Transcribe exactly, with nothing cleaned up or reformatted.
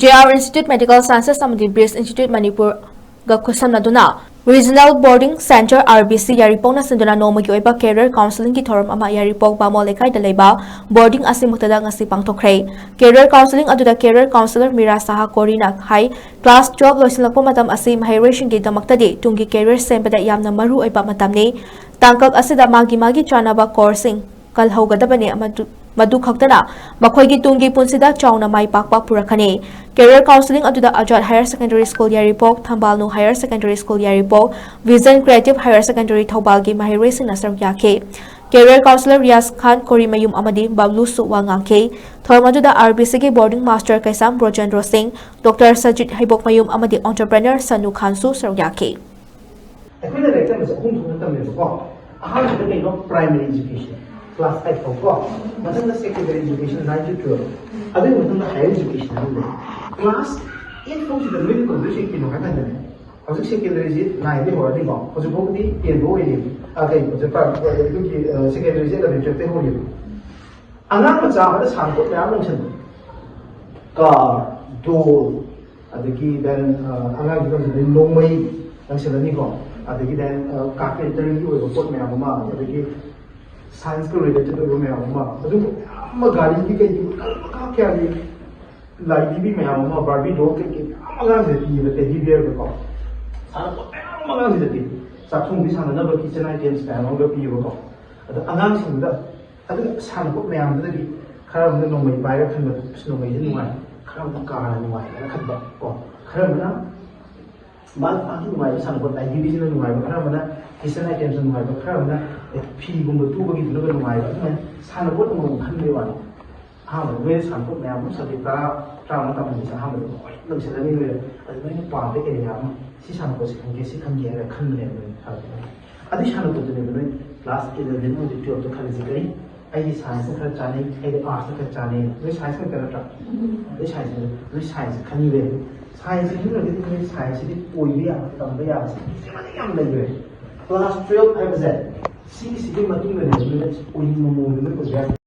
J R institute medical sciences ꯑꯃꯗꯤ ꯕ꯭ꯔꯤꯁ institute ꯃꯅꯤꯄꯨꯔꯒ ꯈꯨꯠꯁꯝꯅꯗꯨꯅ regional boarding center, R B C, ꯌꯥꯏꯔꯤꯄꯣꯛꯅ ꯁꯤꯟꯗꯨꯅ ꯅꯣꯡꯃꯒꯤ ꯑꯣꯏꯕ ꯀꯦꯔꯤꯌꯔ ꯀꯥꯎꯟꯁꯤꯂꯤꯡꯒꯤ ꯊꯧꯔꯝ ꯑꯃ ꯌꯥꯏꯔꯤꯄꯣꯛ ꯕꯥꯃꯣꯟ ꯂꯩꯀꯥꯏꯗ ꯂꯩꯕ ꯕꯣꯔꯗꯤꯡ ꯑꯁꯤꯃꯛꯇꯗ ꯉꯁꯤ ꯄꯥꯡꯊꯣꯛꯈ꯭ꯔꯦ꯫ ꯀꯦꯔꯤꯌꯔ ꯀꯥꯎꯟꯁꯤꯂꯤꯡ ꯑꯗꯨꯗ ꯀꯦꯔꯤꯌꯔ ꯀꯥꯎꯟꯁꯤꯂꯔ ꯃꯤꯔꯥ ꯁꯍꯥ ꯀꯣꯔꯤꯅ ꯍꯥꯏ, ꯀ꯭ꯂꯥꯁ ꯇꯨꯋꯦꯜꯕ ꯂꯣꯏꯁꯤꯜꯂꯛꯄ ꯃꯇꯝ ꯑꯁꯤ ꯃꯍꯩꯔꯣꯏꯁꯤꯡꯒꯤꯗꯃꯛꯇꯗꯤ ꯇꯨꯡꯒꯤ ꯀꯦꯔꯤꯌꯔ ꯁꯦꯝꯕꯗ ꯌꯥꯝꯅ ꯃꯔꯨ ꯑꯣꯏꯕ ꯃꯇꯝꯅꯤ꯫ ꯇꯥꯡꯀꯛ ꯑꯁꯤꯗ ꯃꯥꯒꯤ ꯃꯥꯒꯤ ꯆꯥꯅꯕ ꯀꯣꯔꯁꯁꯤꯡ ꯀꯜꯍꯧꯒꯗꯕꯅꯤ, ꯃꯗꯨ, ꯃꯗꯨ ꯈꯛꯇꯅ ꯃꯈꯣꯏꯒꯤ ꯇꯨꯡꯒꯤ ꯄꯨꯟꯁꯤꯗ ꯆꯥꯎꯅ ꯃꯥꯏ ꯄꯥꯛꯄ ꯄꯨꯔꯛꯀꯅꯤ꯫ ꯀꯦꯔꯤꯌꯔ ꯀꯥꯎꯟꯁꯤꯂꯤꯡ ꯑꯗꯨꯗ ꯑꯖꯥꯗ ꯍꯥꯌꯔ ꯁꯦꯀꯦꯟꯗꯔꯤ ꯁ꯭ꯀꯨꯜ ꯌꯥꯏꯔꯤꯄꯣꯛ, ꯊꯝꯕꯥꯜꯅꯨ ꯍꯥꯌꯔ ꯁꯦꯀꯦꯟꯗꯔꯤ ꯁ꯭ꯀꯨꯜ ꯌꯥꯏꯔꯤꯄꯣꯛ, ꯚꯤꯖꯟ ꯀ꯭ꯔꯤꯌꯦꯇꯤꯚ ꯍꯥꯌꯔ ꯁꯦꯀꯦꯟꯗꯔꯤ ꯊꯧꯕꯥꯜꯒꯤ ꯃꯍꯩꯔꯣꯏꯁꯤꯡꯅ ꯁꯔꯨꯛ ꯌꯥꯈꯤ꯫ ꯀꯦꯔꯤꯌꯔ ꯀꯥꯎꯟꯁꯤꯂꯔ ꯔꯤꯌꯥꯖ ꯈꯥꯟ ꯀꯣꯔꯤꯃꯌꯨꯝ ꯑꯃꯗꯤ ꯕꯕ꯭ꯂꯨꯁꯨ ꯋꯥ ꯉꯥꯡꯈꯤ꯫ ꯊꯧꯔꯝ ꯑꯗꯨꯗ ꯑꯥꯔ ꯕꯤ ꯁꯤꯒꯤ ꯕꯣꯔꯗꯤꯡ ꯃꯥꯁꯇꯔ ꯀꯩꯁꯥꯝ ꯕ꯭ꯔꯣꯖꯦꯟꯗ꯭ꯔꯣ ꯁꯤꯡ, ꯗꯣꯛꯇꯔ ꯁꯖꯤꯠ ꯍꯩꯕꯣꯛꯃꯌꯨꯝ ꯑꯃꯗꯤ ꯑꯣꯟꯇꯔꯄ꯭ꯔꯦꯅꯔ ꯁꯅꯨ ꯈꯥꯟꯁꯨ ꯁꯔꯨꯛ ꯌꯥꯈꯤ꯫ ꯑꯩꯈꯣꯏꯅ ꯂꯥꯏꯔꯤꯛ ꯇꯝꯕꯁꯦ ꯑꯍꯨꯝ ꯊꯣꯛꯅ ꯇꯝꯃꯦꯕꯀꯣ꯫ ꯑꯍꯥꯟꯕꯗ ꯀꯩꯅꯣ? ꯄ꯭ꯔꯥꯏꯃꯔꯤ ꯏꯖꯨꯀꯦꯁꯟ, ꯀ꯭ꯂꯥꯁ ꯑꯩꯠ ꯐꯥꯎ ꯀꯣ꯫ ꯃꯊꯪꯗ secondary education, nine two twelve. ꯑꯗꯨꯒꯤ ꯃꯊꯪꯗ ꯍꯥꯌꯔ ꯏꯖꯨꯀꯦꯁꯟ ꯑꯃ ꯂꯩ꯫ ꯀ꯭ꯂꯥꯁ ꯑꯩꯠ ꯐꯥꯎꯁꯤꯗ ꯅꯣꯏꯅ ꯇꯧꯗꯣꯏꯁꯦ ꯀꯩꯅꯣ ꯍꯥꯏ ꯀꯥꯟꯗꯅꯦ, ꯍꯧꯖꯤꯛ ꯁꯦꯀꯦꯟꯗꯔꯤꯁꯤ ꯅꯥꯏꯟꯗꯒꯤ ꯍꯧꯔꯅꯤꯀꯣ꯫ ꯍꯧꯖꯤꯛ ꯐꯥꯎꯕꯗꯤ ꯇꯦꯟ ꯐꯥꯎ ꯑꯣꯏꯔꯤ꯫ ꯑ, ꯀꯩꯅꯣꯁꯦ, ꯄ꯭ꯔꯥꯏ-, ꯑꯩꯈꯣꯏꯒꯤ, ꯑ, ꯁꯦꯀꯦꯟꯗꯔꯤꯁꯦ ꯑꯦꯂꯚꯦꯟ ꯇꯨꯋꯦꯜꯕꯇꯒꯤ ꯍꯧꯔꯤꯕ꯫ ꯑꯉꯥꯡ ꯃꯆꯥ ꯑꯃꯗ ꯁꯥꯟꯅꯄꯣꯠ ꯃꯌꯥꯝ ꯂꯪꯁꯟꯕ, ꯀꯥꯔ, ꯗꯣꯜ, ꯑꯗꯒꯤ ꯗꯦꯟ ꯑꯉꯥꯡꯒꯤ ꯂꯪꯁꯤꯟꯕ ꯅꯣꯡꯃꯩ ꯂꯪꯁꯤꯜꯂꯅꯤꯀꯣ, ꯑꯗꯒꯤ ꯗꯦꯟ ꯀꯥꯔꯄꯦꯟꯇꯔꯒꯤ ꯑꯣꯏꯕ ꯄꯣꯠ ꯃꯌꯥꯝ ꯑꯃ, ꯑꯗꯒꯤ ꯁꯥꯏꯟꯁꯀ ꯔꯤꯂꯦꯇꯦꯠ ꯑꯣꯏꯕ ꯃꯌꯥꯝ ꯑꯃ, ꯑꯗꯨꯒꯨꯝꯕ ꯃꯌꯥꯝ ꯑꯃ, ꯒꯥꯔꯤꯒꯤ ꯀꯩꯒꯤ ꯃꯈꯜ ꯃꯈꯥ ꯀꯌꯥꯒꯤ ꯂꯥꯏꯙꯤꯕꯤ ꯃꯌꯥꯝ ꯑꯃ, ꯕꯥꯔꯕꯤ ꯗꯣꯜ ꯀꯩꯀꯩ ꯃꯌꯥꯝ ꯑꯉꯥꯡꯁꯤꯗ ꯄꯤꯌꯦꯕ, ꯇꯦꯗꯤ ꯕꯤꯌꯔꯒꯀꯣ, ꯁꯥꯟꯅꯄꯣꯠ ꯃꯌꯥꯝ ꯑꯃ ꯑꯉꯥꯡꯁꯤꯗ ꯄꯤ, ꯆꯥꯛꯊꯣꯡꯕꯤ ꯁꯥꯟꯅꯅꯕ ꯀꯤꯠꯆꯟ ꯑꯥꯏꯇꯦꯝꯁ ꯃꯌꯥꯝ ꯑꯃꯒ ꯄꯤꯌꯦꯕꯀꯣ꯫ ꯑꯗꯣ ꯑꯉꯥꯡꯁꯤꯡꯗꯨꯗ ꯑꯗꯨꯒꯤ ꯁꯥꯟꯅꯄꯣꯠ ꯃꯌꯥꯝꯗꯨꯗꯒꯤ ꯈꯔ ꯑꯃꯅ ꯅꯣꯡꯃꯩ ꯄꯥꯏꯔꯒ ꯈꯟꯕꯗꯣ, "ꯑꯁ, ꯅꯣꯡꯃꯩꯁꯦ ꯅꯨꯡꯉꯥꯏ", ꯈꯔ ꯑꯃꯅ ꯀꯥꯔꯅ ꯅꯨꯡꯉꯥꯏ ꯍꯥꯏꯅ ꯈꯟꯕ ꯀꯣ, ꯈꯔ ꯑꯃꯅ ꯃꯥ-, ꯃꯥꯒꯤ ꯅꯨꯡꯉꯥꯏꯕ ꯁꯥꯟꯅꯄꯣꯠ, ꯂꯥꯏꯙꯤꯕꯤꯁꯤꯅ ꯅꯨꯡꯉꯥꯏꯕ, ꯈꯔ ꯑꯃꯅ ꯀꯤꯠꯆꯟ ꯑꯥꯏꯇꯦꯝꯁꯤꯅ ꯅꯨꯡꯉꯥꯏꯕ, ꯈꯔ ꯑꯃꯅ, ꯑꯦ, ꯐꯤꯒꯨꯝꯕ ꯇꯨꯕꯒꯤꯗꯨꯅꯒ ꯅꯨꯡꯉꯥꯏꯕ, ꯑꯗꯨꯃꯥꯏꯅ ꯁꯥꯟꯅꯄꯣꯠ ꯑꯃꯃꯝ ꯈꯟꯕꯒꯤ ꯋꯥꯅꯤ꯫ ꯑꯍꯥꯟꯕꯗ ꯅꯣꯏꯅ ꯁꯥꯟꯅꯄꯣꯠ ꯃꯌꯥꯝ ꯑꯃ ꯁꯕꯖꯦꯛ ꯇꯔꯥ, ꯇꯔꯥꯃꯉꯥ ꯇꯝꯍꯟꯕꯁꯦ ꯑꯍꯥꯟꯕꯗ ꯂꯣꯏ ꯂꯪꯁꯤꯜꯂꯅꯤ ꯅꯣꯏꯗ꯫ ꯑꯗꯨ ꯅꯣꯏꯅ ꯄꯥꯝꯕ ꯑꯦꯔꯤꯌꯥ ꯑꯃ, ꯁꯤ ꯁꯥꯟꯅꯄꯣꯠꯁꯦ ꯈꯟꯒꯦ, ꯁꯤ ꯈꯟꯒꯦ ꯍꯥꯏꯔꯒ ꯈꯟꯕꯅꯦꯕ ꯅꯣꯏꯅ ꯁꯥꯟꯅꯄꯣꯠꯁꯦ꯫ ꯑꯗꯨꯒꯤ ꯁꯥꯟꯅꯄꯣꯠꯇꯨꯅꯦꯕ ꯅꯣꯏ ꯀ꯭ꯂꯥꯁ ꯏꯂꯚꯦꯟ ꯑꯃꯗꯤ ꯇꯨꯋꯦꯜꯞꯇ ꯈꯜꯂꯤꯁꯦ꯫ ꯀꯔꯤ? ꯑꯩꯒꯤ ꯁꯥꯏꯟꯁꯅ ꯈꯔ ꯆꯥꯅꯩ, ꯑꯩꯒꯤ ꯑꯥꯔꯠꯁꯅ ꯈꯔ ꯆꯥꯅꯩ꯫ ꯅꯣꯏ ꯁꯥꯏꯟꯁ ꯉꯥꯛꯇ ꯅꯠꯇ꯭ꯔꯥ? ꯅꯣꯏ ꯁꯥꯏꯟꯁ, ꯅꯣꯏ ꯁꯥꯏꯟꯁ ꯈꯟꯕꯤꯔꯦ꯫ ꯁꯥꯏꯟꯁ ꯈꯟꯕꯤꯔꯒꯗꯤ ꯅꯣꯏ ꯁꯥꯏꯟꯁꯁꯤꯗꯤ ꯑꯣꯏꯕ ꯌꯥꯕ, ꯇꯝꯕ ꯌꯥꯕꯁꯦ ꯌꯥꯝ ꯂꯩꯈ꯭ꯔꯦ꯫ ꯀ꯭ꯂꯥꯁ ꯇꯨꯋꯦꯜꯞ ꯍꯥꯏꯕꯁꯦ ꯁꯤꯒꯤꯁꯤꯒꯤ ꯃꯇꯨꯡꯗꯅꯦꯕ ꯅꯣꯏꯅ ꯑꯣꯏꯅꯤꯡꯕ ꯃꯑꯣꯡꯗ ꯅꯣꯏ ꯑꯣꯏꯕ ꯌꯥꯏ꯫